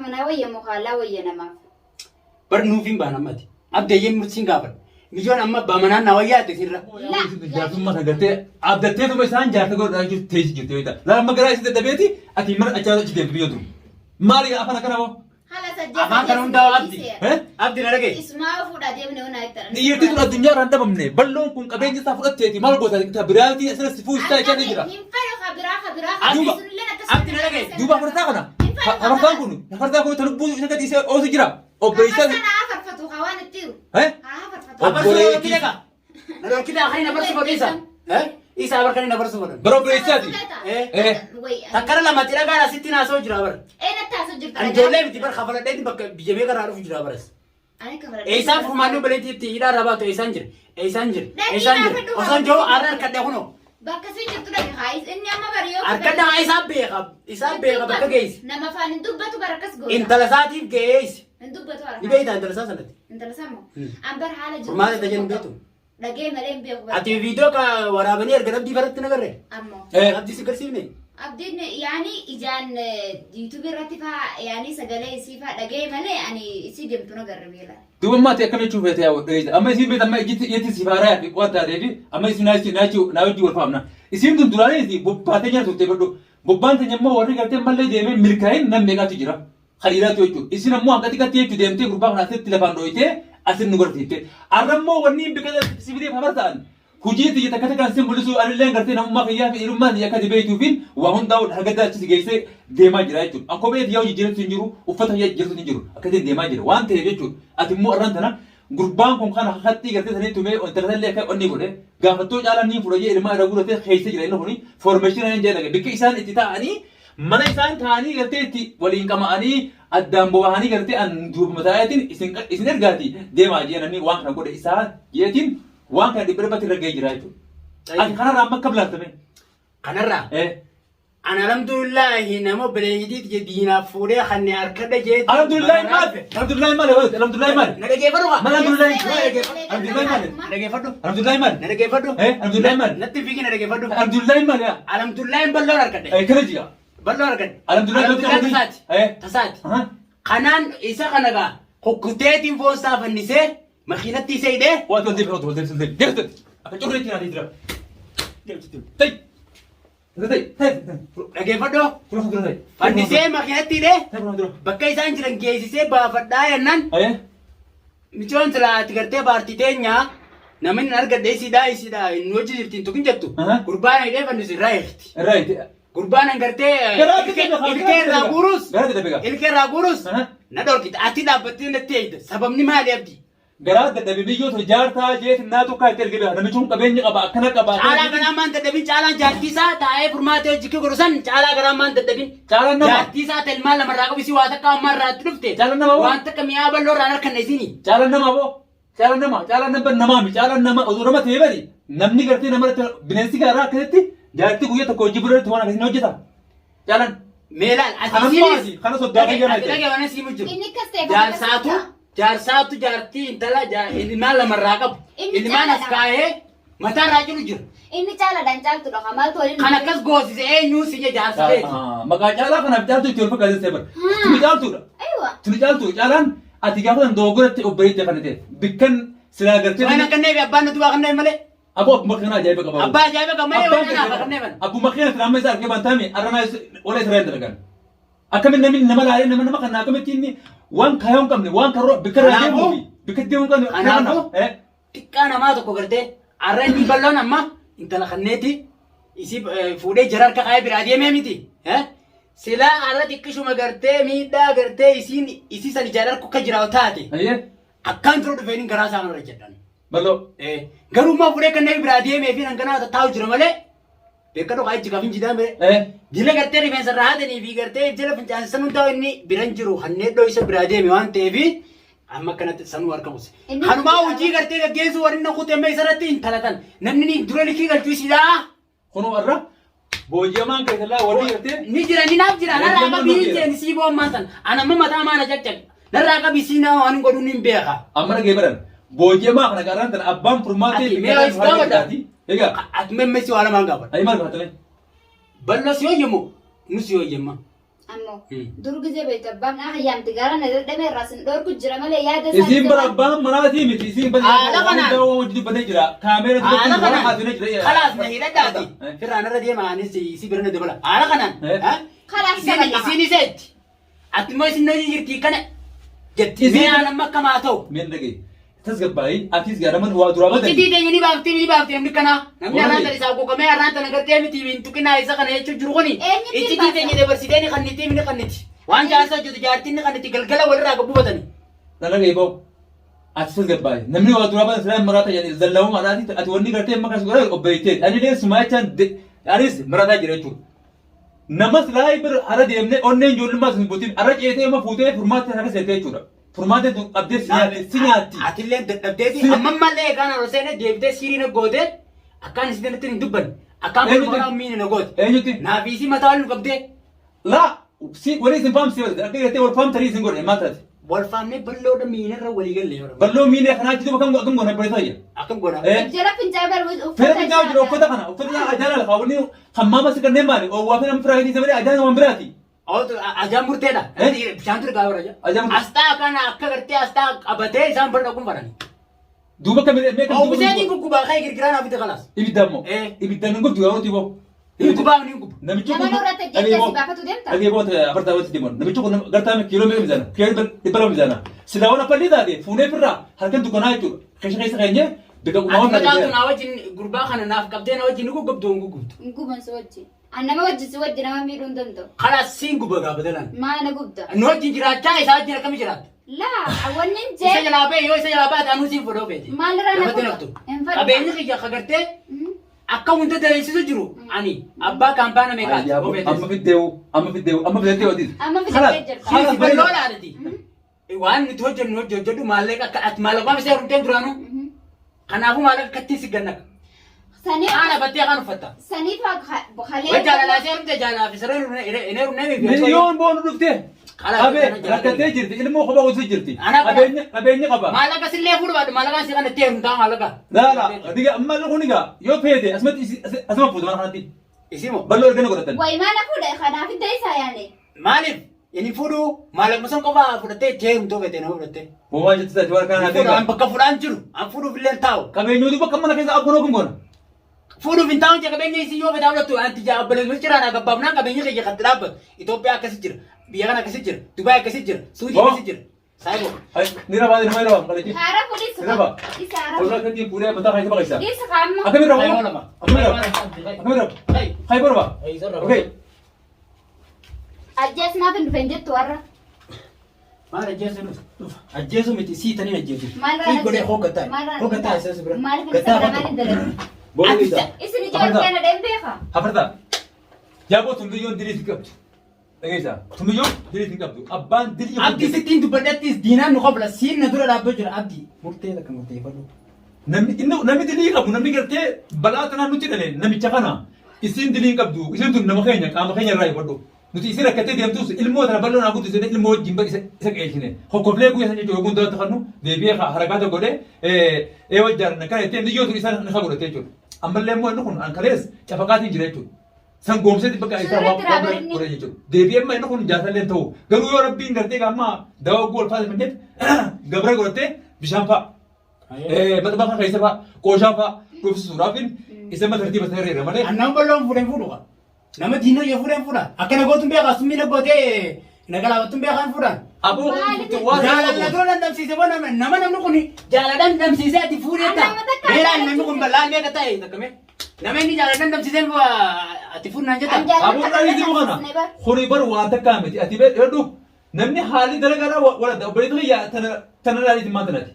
manaa wayya moo haallaa wayya namaaf? Bar nuuf hin baan ammati. Abdeeyyeen murtiin gaafadha. Mijoon amma abbaa manaan na wayyaate sirra. Jaarsummaa kan gartee abdatteetuma isaan jaarsa godhaa jechuun teessi jirti beektaa. Laala amma garaa isii dadhabeeti ati mana achaa achi deemtu biyya tun. Maali afaan akkana moo? Haala sajjaa Afaan kana hundaa abdi. Eh? Abdi na dhagaye. Isumaa fuudhaa deemne onaa itti Dhiirti tun addunyaa irraa hin dhabamne balloon kun qabeenya isaa fudhatteeti maal goota ta biraatii asirra si fuusisaa jechaa ni jira. Hin fedhu ka biraa ka biraa Abdi. sunillee Abdi na dhagaye. Duuba afartaa kana afartaan kun afartaa kun ta lubbuu isa gadi isa oosu jira. Obboleessa Sana afarfatu ka waan itti jiru. eh Haa afarfatu. Abarsuu na dhorkite kaa. Na dhorkite akkan abarsuu fadhu isa. Eh? Isa abar kan abarsuu fadhu. bara obboleessaati. Eh? Eh Takkara lamatti dhagaan asitti naasoo jira bar. Eenyatti haasoo jirta? Ani ijoollee miti bar kafaladheetti bakka biyya meeqa irraa dhufu jira baras. Ani kafaladhe. Eessaan furmaanni obboleettii itti hidhaa irraa baatu eessaan jira? Eessaan jira? Eessaan jira? Osoo hin jiru har'a harkadhe kunoo. Bakka siin jirtu dhaqi haa inni amma bari yoo Harkadhe haa isaan beeka. Isaan beeka bakka geessi. Nama afaan hin dubbatu bara akkas goota. Intala isaatiif geessi. Hin dubbatu harka. Ni beektaa intala isaa sanatti. Intala isaa moo? An bar haala jiru. Furmaata itti jennu beektu. Dhagee malee hin beeku bara. Ati viidiyoo ka waraabanii erga abdii faratti nagarre. Ammoo. eh Abdii si garsiifne. Abdiin yaani ijaan yuutuubii irratti faa yaani sagalee isii faa dhagee malee ani isii deemtu nagarre beela. Duuba maati akkam jechuun feete yaa dheeysa. Amma isiin beekta amma ijjitti ijjitti si faaraa fi waan taateef amma isin naa naa naa wajjin wal faamna. Isiin tun duraanii bobbaatee nyaata turte badhu. Bobbaan teenya immoo warri gartee mallee deemee milkaa'in nam meeqaatu jira. Kan dhiiraatu jechuudha. Isin ammoo hanga xiqqatti jechuudha deemtee gurbaa kana asitti lafaan dhooytee asin nu garsiifte. Arra immoo wanni hin biqilaa si fideef habar ta'an. Hujii tiyya takka takkaan sin mul'isu anillee gartee namummaa kiyyaa fi dhiirummaa tiyya akka ati beektuufiin waa hundaa'u haga achi si geessee deemaa jira jechuudha. An kophee tiyyaa jijjiiratu hin jiru, uffata kiyyaa jijjiiratu hin jiru. Akkasiin deemaa jira. Waan ta'eef jechuudha. Ati immoo arraan tana gurbaan kun kana haxxii gartee sanii tumee intala illee akka onni godhe gaafattoo caalaa ni fudhajee ilmaa irra guuratee keessa jira inni kuni foormeeshinii hin jedhame bikka isaan itti taa'anii mana isaan taa'anii gartee itti waliin qama'anii addaan boba'anii gartee an duubuma taa'eetiin isin isin ergaati deemaa jee namni waan kana godhe isaa jeetiin waan kana dhibba dhibbatti irra ga'ee jira jechuudha. Ati kanarraa amma akkam laaltame? Kanarraa. Eh. Ana alhamdulillahi nama obboleettiiti je diinaaf fuudhee kan harkadha jeetti. Alhamdulillahi maal? Alhamdulillahi maal? Alhamdulillahi maal? Na dhageeffadhu kaa. Maal alhamdulillahi? Alhamdulillahi maal? Na dhageeffadhu. Alhamdulillahi maal? Na dhageeffadhu. Eh, alhamdulillahi maal? Natti fiigi na dhageeffadhu. Alhamdulillahi maal yaa? Alhamdulillahi bal'oon harkadhe. Eh, kana jiga. Bal'oon harkadhe. Alhamdulillahi Alhamdulillahi tasaati. Eh. Tasaati. Aha. Kanaan isa kana gaa kukkuteetiin foon isaa fannisee makiinatti isa hidhee Waa tol deebi tol deebi tol deebi. Deebi tol. Akka curreetti naa jira. Deebi tol. Tai. Tai tai. Dhageeffadhu. Kula dura tai. Fannisee makiinatti hidhee Tai kula dura. bakka isaan jiran geessisee baafadhaa jennaan Aye. micoon silaa ati gartee baartii teenyaa namni hin argadhe isiidhaa isiidhaa hin hojii jirti hin tuqin jettu Aha. gurbaan hidhee fannisu irraa eegti. Right. Gurbaan an gartee Garaa itti dhabe, ilkee irraa guurus Garaa itti dhabe gaa. ilkee irraa guurus Aha. na dhorkite ati dhaabbattee natti eegde sababni maali abdii? Garaa dadhabe biyyoo tole jaartaa jeetin naa tokkaa itti erge beeka. Namichi kun qabeenya qaba akkana qaba. Caalaa garaa maan dadhabin caalaan jaartii isaa taa'ee furmaatee hojii kee godhu san caalaa garaa maan dadhabin. Caalaan nama. Jaartii isaa ta'e ilmaan lamarraa qabu isii waa takka ammaa irraa itti dhufte. Caalaan nama hoo? Waan takka mi'aa bal'oo irraan harkanne isinii. Caalaan nama boo. Caalaan nama caalaan nama namaami caalaan nama osoo nama ta'ee bari namni gartee nama irratti bineensi gaaraa akkasitti jaartii guyyaa tokko hojii bira irratti waan akkasii ni hojjeta. Caalaan. Meelaan ati Kana isiinis. maali? Kana soddaa kiyya Ati miti. dhagee waan asii jiru. Inni akkas ta'e Jaarsaatu jaarsaatu jaartii intala ilmaan lamarraa qabu. Inni Ilmaan as caalaadha. kaa'ee mataa irraa jiru jira. Inni caalaadhaan caaltudha. Maaltu waliin Kan akkas goosise eenyuu si je jaarsa keeti. Maqaa caalaa kanaaf caaltuu itti wal fakkaatee bara. Tuni caaltuudha. Aywa. Tuni caaltuu caalaan ati gaafa san dogoggoratti obboleetti kana ta'e bikkan silaa gartee. Waan akka neefi abbaan nuti waa kanneen malee. Aboo abbuma kana ajaa'iba qaba. Abbaa ajaa'iba qaba malee waan kanaaf kanneen malee. Abbuma kana silaa amma isa argee bantaami arranaa wala Israa'el dalagan. Akkamiin namni nama laalee nama nama kana akkamitti inni waan kaayoo hin qabne waan karoo bikka irraa deemuu fi bikka deemuu hin qabne. Kanaafuu xiqqaa namaa tokko gartee arra inni bal'oon amma intala kanneeti isii fuudhee jara harka kaayee biraa deemee miti. Silaa arra xiqqishuma gartee miidhaa gartee isiin isii san ijaan harku akka jiraatu taate akkaan dura dhufeen garaa isaa kanarra jedhan. Bal'oo. Garuu immoo fuudhee kanneen biraa deemee fi hanganaa tattaa'u jira malee beekadhu kaa ijji kafin jidaa mee. Jila gartee rifeensa irraa haadanii fi gartee jala fincaansisan hundaa inni biran jiru kanneen dhoo isa biraa deeme waan ta'eef amma akkanatti sanuu harka buuse. Inni Kanumaa hojii gartee gaggeessuu warri na kutee amma isarratti hin talatan. Namni ni dura likii galchuu isiidhaa. Kunoo irra booji'amaan keessallaa warri gartee Ni jira ni naaf jira narraa qabii hin jeen sii boo ammaan tan. Ana amma mataa maana caccab. Narraa qabii sii naa waan hin godhuun hin beeka. amma dhagee baran booji'amaa kana qaraan tan abbaan furmaatee Ati mee is gaafadha. Egaa Ati memmesi waa lamaan gaafadha. ayi maal gaafatame? Bal'oo si hoyyamu nu si hoyyamma. Ammoo dur gizee beektu abbaan naa hayyaamti gara na dadhabee irraa sin dhorku jira malee yaada isaa Isiin bara abbaan manaatii miti. Isiin bara Haala kanaan. hundaa waan hojii dubbatee jira. Kaameera Haala duratti waan kanaan. haasofnee jira. Kalaas na hidhadhaati. Eh. Firraan irra deema anis isii bira na dabala. Haala kanaan. Eh. Ha? Kalaas Isiin dabala. isiin isa jetti. Ati immoo isin hojii jirti kana jetti. Isiin- Mee aan amma akkam haa ta'u. Meen dhagaye. Tasgabbaa'ii atis gaadhaman waa duraa badani. Iccitii teenya ni baafti ni baafti namni kanaa. Namni Wallahi. arraan tana isaa quuqamee arraan tana gartee miti hin tuqinaa isa kana jechuun jiru kuni. Eenyutti Iccitii baasa? teenya dabarsitee ni kanniti ni kanniti. Waan jaarsa hojjetu jaartiin ni kanniti galgala walirraa gabbubatani. Na dhagaye boo. Ati tasgabbaa'ii. Namni waa duraa badan silaa maraata jedhani zallawuu maraati ati wanni gartee amma kanas godhaa obboleetteeti. Ani illee sumaa jechaan anis marataa jira jechuudha. Nama silaa bira hara deemnee onneen ijoollummaa sun butiin hara ceetee amma fuutee furmaata harka seetee jechuudha. Furmaata tun qabdee si nyaatti si nyaatti. Atillee dadhabdeeti Si- amma mallee eegaan haroo seenee deebitee siirii na gootee akkaan isin irratti hin dubbanne akkaan Eenyutti? kolfoodhaa miini na goote. Eenyutti? Naaf isii mataa wal nu qabdee Laa si walii isin faamsi akka gartee wal faamtanii isin godhe maal taate? wal faamnee bal'oodha miinarra walii galle yoo Bal'oo miinee kanaa achi duuba kam akkam goona obboleessa kiyya. Akkam goona. Eh? Jala fincaa'ee barbaadu uffata Fira fincaa'u jira isaa uffata kana uffata ajaan alfaa wanni kan maama si kanneen maali oowwaa fi nama firaa hiisa malee ajaan waan biraati. Ooltu ajaan murteedha. Eh? Bishaan ture gaafa raja. Ajaan murtee. Asxaa kana akka gartee asxaa qabatee isaan bira dhaquun barani. Duuba kam mee kam Oguseetiin guggubaa ka'ee girgiraan hafi kalaas. Ibidda immoo. Eh. Ibidda hin gubdu yeroo tiboo. Gubbaa ni gubba. Namichi Nama nurratti ajjeeftee si baafatu deemta? Dhagee boo afartaa walitti deeman. Namichi kun gartaa kiiloo meeqa mizaana? Kiiloo 200 mizaana. Silaa waan affalli taate fuunee firraa halkan dukkanaa jechuudha. Keessa keessa keenyee bika Ati uumamaa mataatu naa wajjin gurbaa kana naaf qabdee na wajjin ni guggubdu hin guggubdu. Hin guban si wajjin. An nama wajjin si wajjin nama miidhuu hin danda'u. Kalaas siin guba gaafa dalaan. Maa na gubda? Nu wajjin jiraachaa isaa wajjin akkami jiraatta? Laa wanni hin Isa jee. jalaa ba'e yoo isa jalaa baate anuu siin fudhoo feeti. Maalirraa na Namatti gubda? naftu. Hin fedhu. Qabeenyi kiyya kagartee akka hunda daleessisu jiru ani abbaa kaampaana meeqaati? Amma fiddeewu amma fiddeewu amma fidettee otis. Amma fidettee jirta. Siisi bal'oo laanati. Waan nuti hojjennu hojii hojjedhu maallaqa akka ati maallaqa isa heerumteen duraanuu. Kanaafuu maallaqa akkattiin si gannaqa. Saniif Haala battee kan uffatta. saniif halee. Way jaalalaa si heerumte jaalalaa fi saree hin heerumne miti. Miliyoon boonu dhufte. Kalaas Qabee jaalala rakkattee jirti ilmoo kophaa utuu jirti. Ana kana- Qabeenya qabeenya qaba. Maallaqa sillee fuudhu baadhu maallaqaan si kan itti heerumtaa maallaqa. Laala diga amma kun egaa yoo feete asumatti asuma fuutu mana kanatti. Isimoo. Bal'oo erga godhatan. Way maal fuudha kanaaf hidda isaa yaane. Maaliif inni fuudhu maallaquma san qofa fudhattee itti heerumtuu feete nama fudhattee. Homaa jettu taate warra kanaa Fuudhu an deema. bakka fuudhaan jiru an fuudhuuf illee hin taa'u. Qabeenyootu bakka mana keessa akkuma kun goona. Fuudhuuf hin taa'u qabeenya isii yoo fetaa fudhattu anti jaa obboleessi jiraan gabbaabnaan qabeenya kiyya kan dhaabbatu. Itoophiyaa akkasi jira biyya kana akkasi jira Dubaay akkasi jira Suudii Boo. akkasi jira. Saayiboo. Ni rabaa ni rabaa qaleechi. Haara fuudhis. Ni rabaa. Isa haara. Warra akkatti fuudhee mataa keessa baqaysa. Isa kaamma. Akkamiin rabaa? Saayiboo lama. Akkamiin rabaa? Akkamiin rabaa? Hayi barba. Okay. Ajjees naaf hin dhufen jettu warra. Maal ajjeesu dhufa? Ajjeesu miti sii taniin ajjeesu. Maal Sii godhee hoggataa. Hoggataa isa si bira. Maaliif Gattaa isa bira hoggataa. maaliif dalagu? Boonu isa. Isin ijoollee kana deem beeka. Hafartaa. Yaaboo tumbiyyoon dilii hin qabdu. Dhageessaa. Tumbiyyoon dilii hin qabdu. Abbaan dilii Abdii sittiin dubbadhattis diinaan nu qobla siin na dura dhaabbachuu jira abdii. Murtee takka murteeffadhu. Namni inni namni dilii qabu namni gartee balaa tanaan nutti dhale namicha kana isiin dilii hin qabdu isiin tun nama keenya qaama keenya irraa hubadhu. Nuti isin rakkattee deemtus ilmoo tana bal'oo naa guddisee ilmoo wajjin isa isa qeeshine. Hokkoflee guyyaa san jechuudha yogguu duratti kannu deebi'ee harakaata godhee ee wajjaaran kana jettee niyyoo tun isa ni godhate jechuudha. Ammallee immoo inni kun an kalees cafaqaatiin jira jechuudha. San goomseeti bakka isaa waan Sirriitti waan raabonni. godhe jechuudha. Deebi'ee amma inni kun jaatallee ta'u. Garuu yoo rabbiin gartee amma dawaa gool fa'a manneet gabra godhattee bishaan fa'a. Maxxanfa keessa fa'a qooshaa fa'a dhufsisuudhaaf isa ma tartiiba isaa irra malee. Annaan bal'oon fuudheen fuudhu qaba. Nama diinoo yoo fuudheen fuudha. Akkana gootuun beekaa summii na gootee na galaafattuun beekaa hin fuudhan. Aboo Maaliif waan Jaalala dura dandamsiise boo nama nama namni kun jaalala dandamsiisee ati fuudhee ta'a. Nama takka Meelaan namni kun bal'aan meeqa ta'e takkame. Nama inni jaalala dandamsiisee ati fuudhnaan jetta. An jaalala Aboo dhalli jiru kana kuni bar waan takkaa miti ati beektu namni haalli dalagaadhaa walada obboleettii kiyya tana tana laaliiti maan tanati.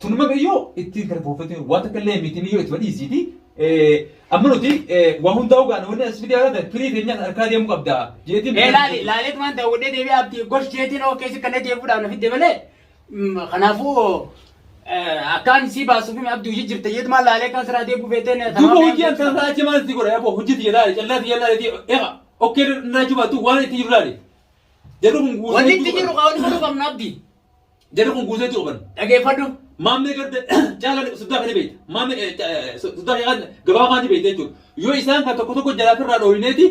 Tunuma biyyoo ittiin karfooffatiin waan takka illee miti biyyoo itti badhiisiiti. Amma nuti waa hundaa ogaan wanni as fidee argatan firii teenyaan harkaa deemuu qabda jeetiin. Ee laali laaleet waan ta'e wodhee deebi'ee abdii gosh jeetiin oo keessi kanneen deebi'uudhaaf na fidde malee kanaafuu akkaan sii baasuuf himi abdii hojii jirta jeet maal laalee kan siraa deebi'u feeteen Duuba hojii an sana achi maal itti godha yaaboo hojii tiyya laali callaa tiyya laali eega okkee naa jubaatu waan itti jiru laali. Jarri kun guutee Wanni itti jiru qaawwan godhuu qabna abdii. Jarri kun guutee jiru qaban. Dhageeffadhu. Maammee garde caalaa soddaa kana beekta. Maammee soddaa kana gabaabaa ni beekta jechuudha. Yoo isaan kan tokko tokko jalaa ofirraa dhooyineeti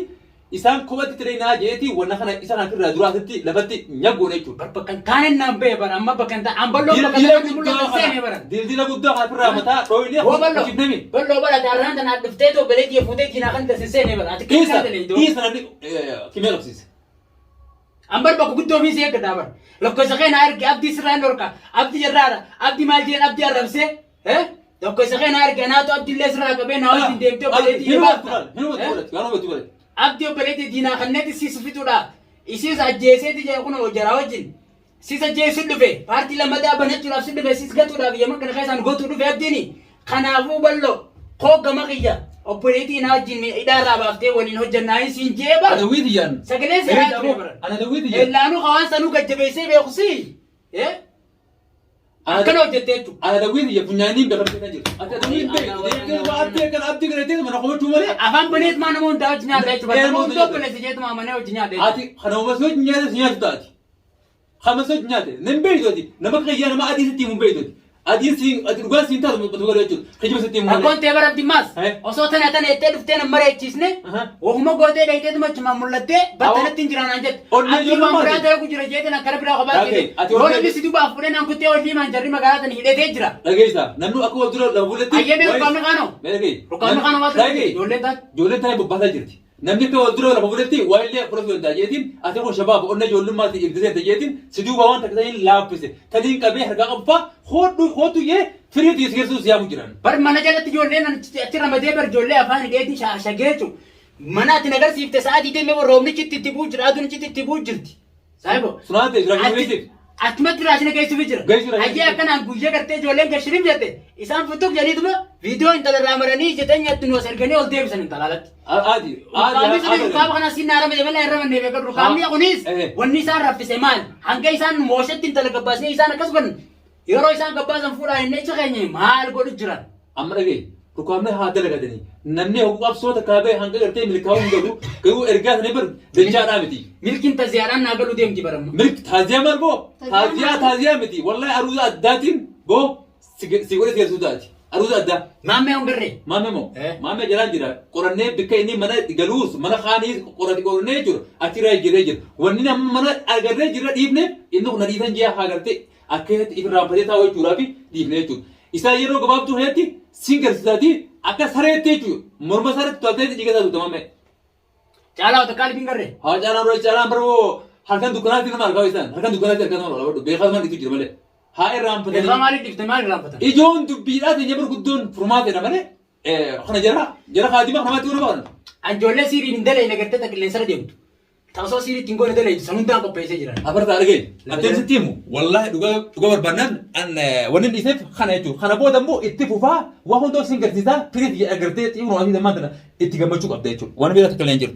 Isaan kophatti tireenaa jeeti wanna kana isa kana irraa duraa asitti lafatti nyaggoon jechuudha. Bar bakka hin taane naan ba'e bara amma bakka hin taane an bal'oo bakka Dildila taane guddaa mul'atan seene kana bara. dildila guddaa kana irraa mataa dhooyinee Hoo bal'oo hojjifnemi. bal'oo bara taarraan tanaa dhuftee too beleetii fuutee diinaa kan tasin seene bara ati kan Dhiisa taate iddoo. dhiisa namni kimee qabsiise. An bar bakka guddoo fi si eeggataa bara. Lakkoofsa kee naa erge abdii sirraa hin dhorka abdii jarraadha abdii maal jeen abdii arrabsee lakkoofsa kee naa erge anaatu abdii illee sirraa qabee naa wajjin deemtee obboleettii Hin hubattu baafta. bara hin hubattu bara waan hubattu bara. Abdii obboleettii diinaa kanneetti siis fixuudha. Isiis ajjeeseeti jee kun jaraa wajjin. Siis ajjeesu dhufe paartii lammataa banachuudhaaf si dhufe siis gatuudhaaf yaman kana keessaan gotuu dhufe abdiini. Kanaafuu bal'oo koo gama kiyya obboleettii naa wajjin hidhaarraa baaftee waliin hojjannaa siin jee bara. Ana wiiti yaan. Sagalee seeraa ture bara. Ana wiiti yaan. Ellaanuu hawaan sanuu gajjabeessee beekusi. Akkana hojjettee jechuudha. Ana dawiiti ya funyaaniin beekamtee kan jirtu. Ati dawiin beektu deemtee waa abdii akkana abdii kana teessuma mana qomachuu malee. Afaan baneet maa nama hundaa hojii nyaadha jechuudha. Ee, Nama nama hundaa hunda obboleessa jeetuma manee hojii nyaadha jechuudha. Ati kanuma soo nyaate si nyaatu taati. Kama soo nyaate nan beektu ati nama kiyyaa nama adii sitti himu beektu ati. Adiin si ati dhugaan siin taatu matu godhe jechuudha. Kijiba sitti himu malee. Rakkoon ta'e bara abdimmaas Eh. osoo tana tana jettee dhuftee nama mareechisne Aha. wahuma gootee dhayiteetuma achumaan mul'attee battalatti hin jiraan jette. Onnee Abdii waan ijoollummaati. biraa ta'e jira jeetiin akkana biraa kophaa Dhagee, jedhe. ati Yoo onnee- namni si dubaaf fuudhee naan kuttee hojii maan jarri magaalaa tana hidhatee jira. Dhageessa namni akka wal dura lafa buletti. Ayyamee rukkaamni kaanoo. Dhagee. Rukkaamni kaanoo waan ta'eef Dhagee. ijoolleen taate. Ijoolleen taa'ee bobbaasaa jirti. Namni akka wal dura lafa buletti waa illee fudhachuu danda'a jeetiin ati kun shabaaba onnee ijoollummaatti ibdisee ta'e jeetiin si duuba waan takka ta'in laaffise taniin qabee harkaa qabu fa'aa hoodhu hootu yee firii tiis keessuu si yaamu jiran. Bar mana jalatti ijoolleen achi ramadee bar ijoollee afaan hidheetiin shaashagee jechuudha. Mana ati nagarsiifte sa'aatii deemee roobni citti itti bu'u jira aduun citti itti bu'u jirti. Saayibo. Sunaan ta'e jira geessiif. Achumatti raashina geessuuf jira. Geessu raashina. Ayyee akkanaan guyyaa gartee ijoolleen gashirim jette isaan futtuuf jedhaniituma viidiyoo intala irraa maranii jetee nyaattu nu as erganii ol deebisan intala alatti. Adi. Rukaamni sun rukaama kana siin naarame jabala irra mannee beekan rukaamni kunis Eh. wanni isaan raffise maal hanga isaan mooshatti intala gabbaasnee isaan akkas godhan yeroo isaan gabbaasan fuudhaa inni achi keenya maal godhu jiran. Amma dhagaye rukaamni haa dalagatanii namni hoguu qabsoo takkaa ba'e hanga gartee milkaa'uu hin galu garuu ergaa sana bar dachaadhaa miti. Milkiin taziyaadhaan naa galuu deemti baramma. Milk taaziyaa maal boo? Taaziyaa taaziyaa miti. Wallahi aruuza addaatiin boo si si godhe si geessuu taati. Aruuza addaa. Maammee hongarree. Maame moo? Eh. Maame jalaan jira. Qorannee bikka inni mana galuus mana kaanii qorate qorannee jechuudha. Achirraa jiree jira. Wanni amma mana agarree jira dhiifne inni kun na dhiisan ji'a haa gartee akka ifirraanfatee taa'u jechuudhaa fi dhiifne jechuudha. Isaa yeroo gabaabduu kanatti siin garsiisaati akka sareetti jechuudha. Morma sareetti toltee dhiiga isaa tuuta maame. Caalaa wata qaalbii hin garree. Haa caalaan dura caalaan baroo halkan dukkanaatti nama argaa isaan halkan dukkanaatti harka nama argaa beekaa nama dhiitu jira malee. Haa irraanfatanii. Beekaa maaliif dhifte maal irraanfatan? Ijoon dubbiidhaa teenya gurguddoon furmaatedha malee kana jara jara kaadima namatti yoo nama kana. Anjoollee siiriin hin dalayne gartee ta qilleensarra deemtu. Ta osoo siirii ittiin goone dalaytu san hundaan qopheessee jiran. Abarta argee atteen sitti himu wallaahi dhugaa dhugaa barbaannaan an wanni dhiiseef kana jechuudha. Kana booda immoo itti fufaa waa hunda sin garsiisaa firiif agartee xiyyuu asii zammaan tana itti gammachuu qabda jechuudha. Waan biraa takka illee hin jirtu.